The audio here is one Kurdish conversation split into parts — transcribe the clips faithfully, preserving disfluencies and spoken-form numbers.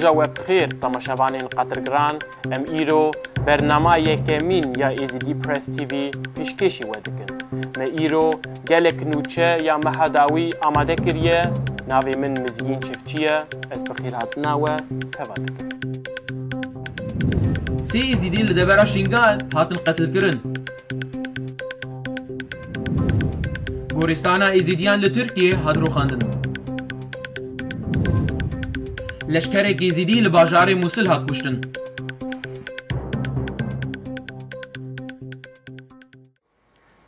Roja we bi xêr, temaşevanên qedirgiran, em îro bernama yekemîn ya Êzidî Press T V pêşkêşî we dikin. Me îro gelek nûçe ya meha dawî amade kiriye, navê min Mizgîn Çiftçî ye, ez bi xêrhatina we peva dikim. Sê Êzidî li devera Şingal hatin qetilkirin. Goristana Êzidiyan li Tirkiyê hat rûxandin. Leşkerek Êzidî li bajarê Mûsil hat kuştin.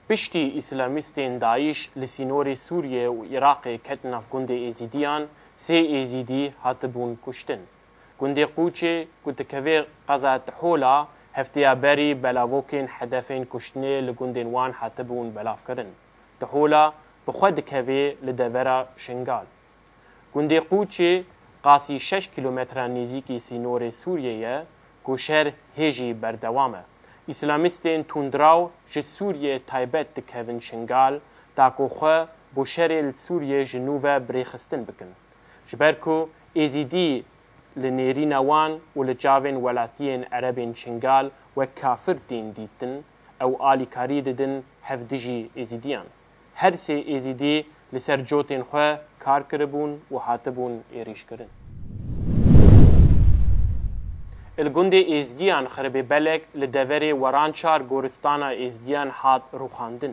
Piştî Îslamîstên DAIŞ li sînorê Sûriyê û Iraqê ket nav gundê Êzidiyan, sê Êzidî hatibûn kuştin. Gundê Qûçê ku dikeve qeza Tihola, hefteya berî belavokên hedefên kuştinê li gundên wan hatibûn belavkirin. Tihola bi xwe dikeve li devera Şingal. Gundê Qûçê qasî şeş kîlometran nêzîkî sînorê Sûriyê ye ku şer hê jî berdewam e. Îslamîstên tundraw ji Sûriyê taybet dikevin Şingal, ta ku xwe bo şerê li Sûriyê ji nû ve birêxistin bikin. Ji ber ku Êzîdî li nêrîna wan û li çavên welatiyên erebên Şingal wek kafir tên dîtin, ew alîkarî didin hevdijî Êzîdiyan. Her sê Êzîdî li ser cotên xwe kar kiribûn û hatibûn êrîşkirin. Li gundê Êzdiyan Xiribê Belek li deverê Werançar goristana Êzdiyan hat rûxandin.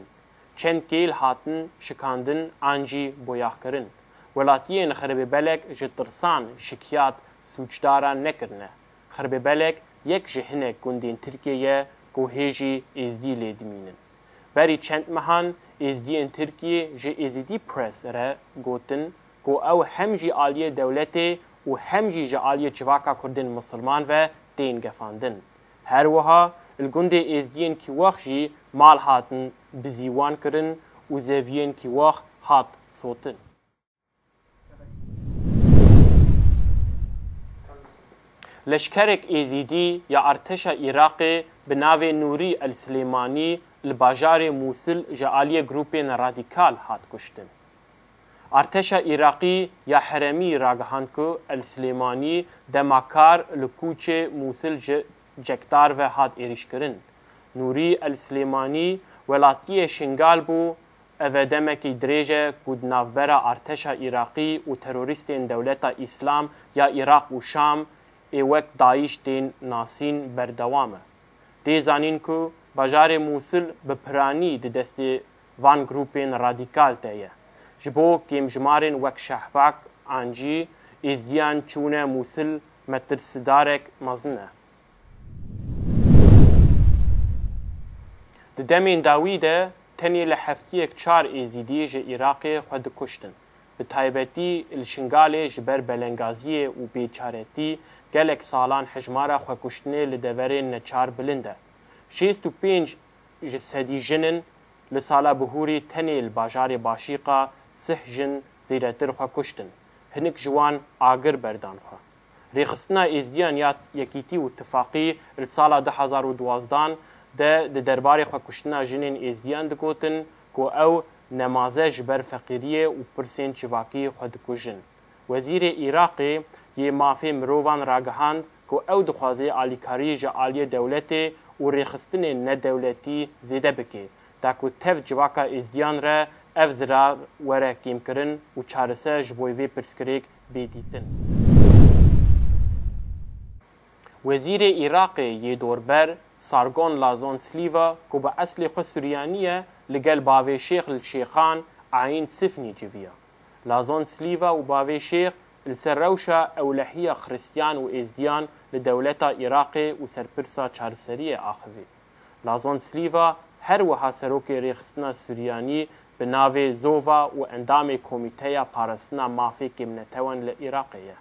Çend kêl hatin şikandin an jî boyaxkirin. Welatiyên Xiribê Belek ji tirsan şikiyat sûcdaran nekirine. Xiribê Belek yek ji hinek gundên Tirkiyê ye ku hê jî Êzdî lê dimînin. Berî çend mehan Êzdiyên Tirkiyê ji Êzidî Press re gotin ku ew hem ji aliyê dewletê û hem jî ji aliyê civaka Kurdên Misilman ve tên gefandin. Her wiha li gundê Êzdiyên Kîwax jî mal hatin bizîwan kirin û zeviyên Kîwax hat sotin. Leşkerek Êzîdî ya artêşa Iraqê bi navê Nûrî El Silêmanî li bajarê Mûsil ji aliyê grûpên radîkal hat kuştin. Artêşa Iraqî ya herêmî ragihand ku El Silêmanî dema kar li kûçê Mûsil ji cekdar ve hat êrîşkirin. Nûrî El Silêmanî welatiyê Şingal bû, ev e demekî dirêj e ku di navbera artêşa Iraqî û terorîstên Dewleta Îslam ya Iraq û Şam ê wek DAIŞ tên nasîn berdewam e. Tê zanîn ku bajarê Mûsil bi piranî di destê van grûpên radîkal de ye. Ji bo kêmjimarên wek Şehbak an jî Êzdiyan çûne Mûsil metirsidarek mezin e. Di demên dawî de tenê li heftiyek çar Êzîdî ji Iraqê xwe dikuştin. Bi taybetî li Şingalê ji ber belengaziyê û bêçaretî gelek salan hejmara xwekuştinê li deverên neçar bilind e. Şêst û pênc ji sedî jin in, li sala bihûrî tenê li bajarê Başîqa sih jin zêdetir xwe kuştin. Hinek ji wan agir berdan xwe. Rêxistina Êzdiyan ya Yekîtî û Tifaqî li sala du hazar û duwazdan de di derbarê xwekuştina jinên Êzdiyan digotin ku ew nemaze ji ber feqîriyê û pirsên civakî xwe dikujin. Wezîrê Iraqê yê mafê mirovan ragihand ku ew dixwaze alîkarî ji aliyê dewletê û rêxistinên nedewletî zêde bike, da ku tev civaka Êzdiyan re ev zirar were kêmkirin û çareser ji bo vê pirsgirêk bê dîtin. Wezîrê Iraqê yê dorber Sargon Lazon Sliva ku bi eslê xwe Suryanî ye, li gel bavê Şêx li Şêxan Ayn Sifnî civiya. Lazon Sliva û bavê Şêx li ser rewşa ewlehiya Xristiyan û Êzdiyan li dewleta Iraqê û serpirsa çareseriyê axivî. Lazon Sliva her wiha serokê Rêxistina Suryanî bi navê Zova û endamê Komîteya Parastina Mafê Kêmnetewan li Iraqê ye.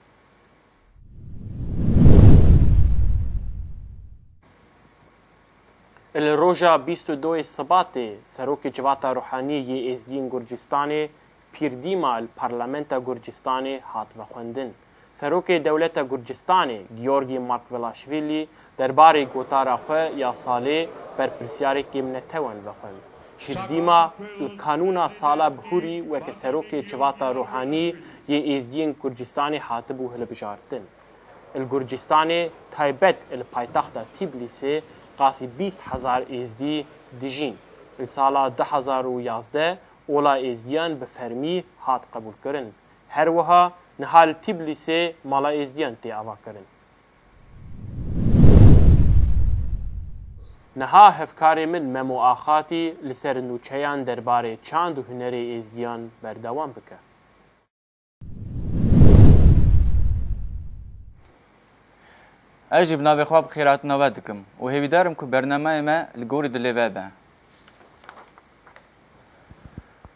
Li roja bîst û duyê Sibatê serokê Civata Ruhanî yê Êzdiyên Gurcistanê Pîrdîma li Parlamenta Gurcistanê hat vexwendin. Serokê Dewleta Gurcistanê Giorgi Margvelashvili derbarê gotara xwe ya salê berpirsyarê kêmnetewan vexwend. Pîrdîma li kanûna sala bihurî weke serokê Civata Ruhanî yê Êzdiyên Gurcistanê hatibû hilbijartin. Li Gurcistanê, taybet li paytexta Tîblîsê, qasî bîst hezar Êzdî dijîn. Li sala du hezar û yazdeh ola Êzdiyan bi fermî hat qebûlkirin. Her wiha niha li Tîblîsê mala Êzdiyan tê avakirin. Niha hevkarê min Memo Axatî li ser nûçeyan derbarê çand û hunerê Êzdiyan berdewam bike. Ez jî bi navê xwe bi xêrhatina we dikim û hêvîdar im ku bernameyê me li gorî dilê we be.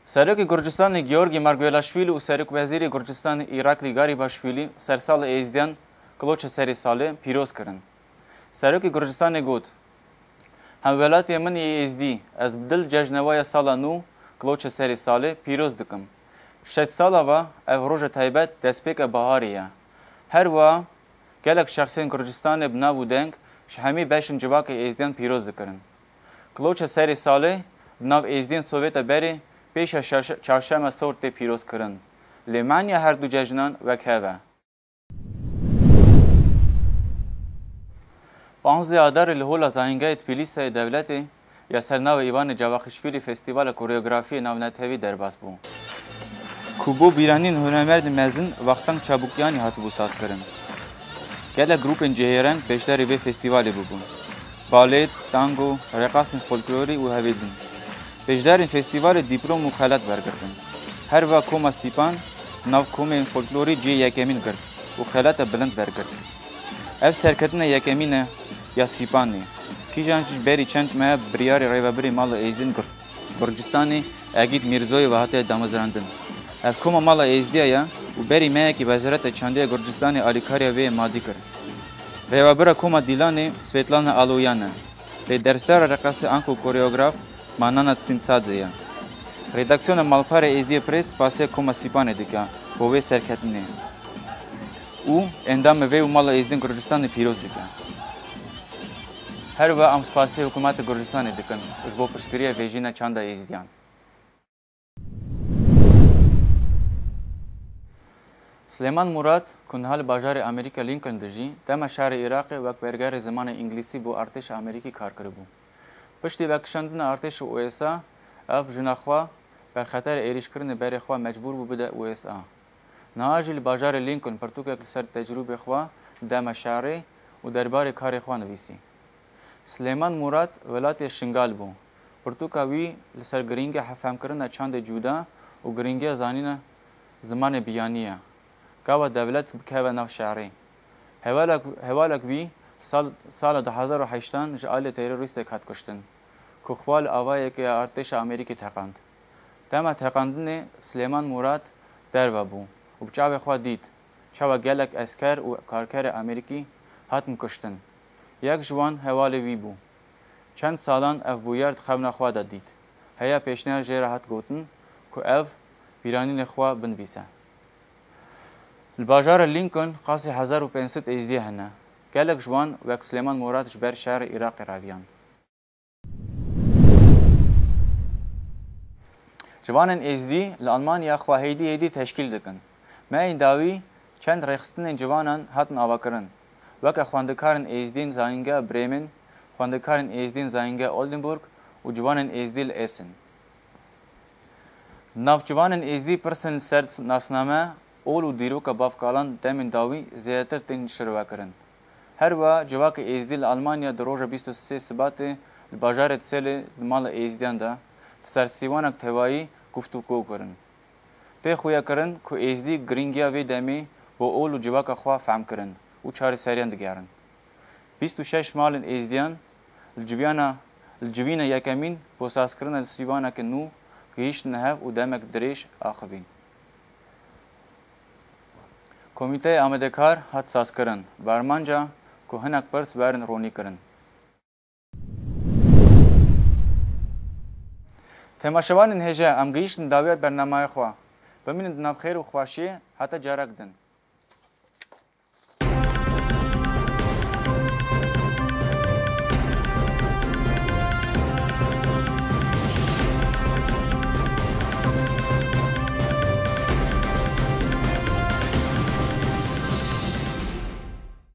Serokê Gurcistanê Georgî Margwêlaşvîlî û Serokwezîrê Gurcistanê Îraklî Garîbaşvîlî sersalê Êzdiyan Kiloçe Serê Salê pîroz kirin. Serokê Gurcistanê got, Hemwelatiyê min yê Êzdî, ez bi dil cejneweya sala nû, Kiloçe Serê Salê, pîroz dikim. Şedsala ve ev roja taybet destpêka baharê ye. Her wiha gelek şexsên Gurcistanê bi nav û deng ji hemî beşên civakê Êzdiyan pîroz dikirin. Kiloçe Serê Salê di nav Êzdiyên Sovyeta berê pêşa şaş-, Çarşema Sor tê pîrozkirin. Lê manya her du cejnan wek hev e. Panzdeh Adarê li Hola Zahîngayê Tbilîsayê dewletê ya ser navê Îvanê Cavaxişvîlî festîvala koreografiyê navnetewî derbas bû. Ku bo bîranîn hunermerdê mezin Vextang Çabukyanî hatibû sazkirin. Gelek grûpên cihêreng beşdarî vê festîvalê bûbûn. Balêt, tango, reqasên folklorî û hevê din. Beşdarên festîvalê dîplom û xelat wergirtin. Her wiha Koma Sîpan nav komên folklorî cihê yekemîn girt û xelata bilind wergirt. Ev serketine yekemîn e ya Sîpanê. Kîjan jî berî çend mehe biryarê rêvebirê Mala Êzdîn Gur-, Gurcistanê Egîd Mîrzoyê ve hatiye damezrandin. Ev koma Mala Êzdiya ye û berî mehekî Wezareta Çandê ya Gurcistanê alîkariya vê yê madî kir. Rêvebira Koma Dîlanê Svetlana Aloyan e. Lê dersdara reqasê anku koreograf Manana Tsintsadze ye. Redaksiyona Malpara Êzdiyê Press spasiya Koma Sîpanê dike bo vê serketinê û endamê vê û Mala Êzdiyên Gurcistanê pîroz dike. Her wiha em spasiya Hikûmeta Gurcistanê dikin ji bo piştgiriya vêjîna çanda Êzdiyan. Silêman Murad, ku niha li bajarê Amerîka Lincoln dijî, dema şerê Iraqê wek bergerê zimanê îngilîsî bo artêşa Amerîkî kar kiribû. Piştî vekişandina artêşa U S A, ev jina xwe berxeterê êrîşkirinê berê xwe mecbûr bû bide U S A. Niha jî li bajarê Lincoln pirtûkek li ser tecrûbê xwe di dema şerê û derbarê karê xwe nivîsî. Silêman Murad welatiyê Şingal bû. Pirtûka wî li ser girîngiya hevfemkirina çandê cuda û girîngiya zanîna zimanê biyanî ye. Gava dewlet bikeve nav şerê. Hevalek, hevalek wî sal, sala du hezar û heştan ji aliyê terorîstek hat kuştin, ku xwe li avayeke ya artêşa Amerîkê teqand. Dema teqandinê Silêman Murad derve bû û bi çavê xwe dît çawa gelek esker û karkerê Amerîkî hatin kuştin. Yek ji wan hevalê wî bû. Çend salan ev bûyer di xewna xwe de dît. Heya pêşniyar jê re hat gotin ku ev bîranînê xwe binivîse. Li bajarê Lincoln qasî hezar û pênc sed Êzdiyê hene. Gelek ji wan wek Silêman Murad ji ber şerê Iraqê reviyan. Ciwanên Êzdî li Almanya xwe hêdî hêdî teşkîl dikin. Mehên dawî çend rêxistinên ciwanan hatin avakirin, weke xwendekarên Êzdiyên Zayîngeha Bremen, xwendekarên Êzdiyên Zayîngeha Oldenburg û ciwanên Êzdî li Essen. Di nav ciwanên Êzdî pirsên li ser nasname, ol û dîroka bavkalan demên dawî zêdetir tên şirovekirin. Her wiha civakê Êzdî li Almanya di roja bîst û sê Sibatê li bajarê Celle di mala Êzdiyan de di ser sîwanek tevayî guftûgo kirin. Tê xuyakirin ku Êzdî girîngiya vê demê bo ol û civaka xwe fehm kirin û çareseriyan digerin. Bîst û şeş malên Êzdiyan li civiyana, li civîna yekemîn bo sazkirina sîwaneke nû gihîştine hev û demek dirêj axivîn. Komîteyê amadekar hat sazkirin, bi armanca ku hinek pirs werin ronîkirin. Temaşevanên hêja, em gihîştin dawiya bernameyê xwe. Bimînin di nav xêr û xweşiyê heta carek din.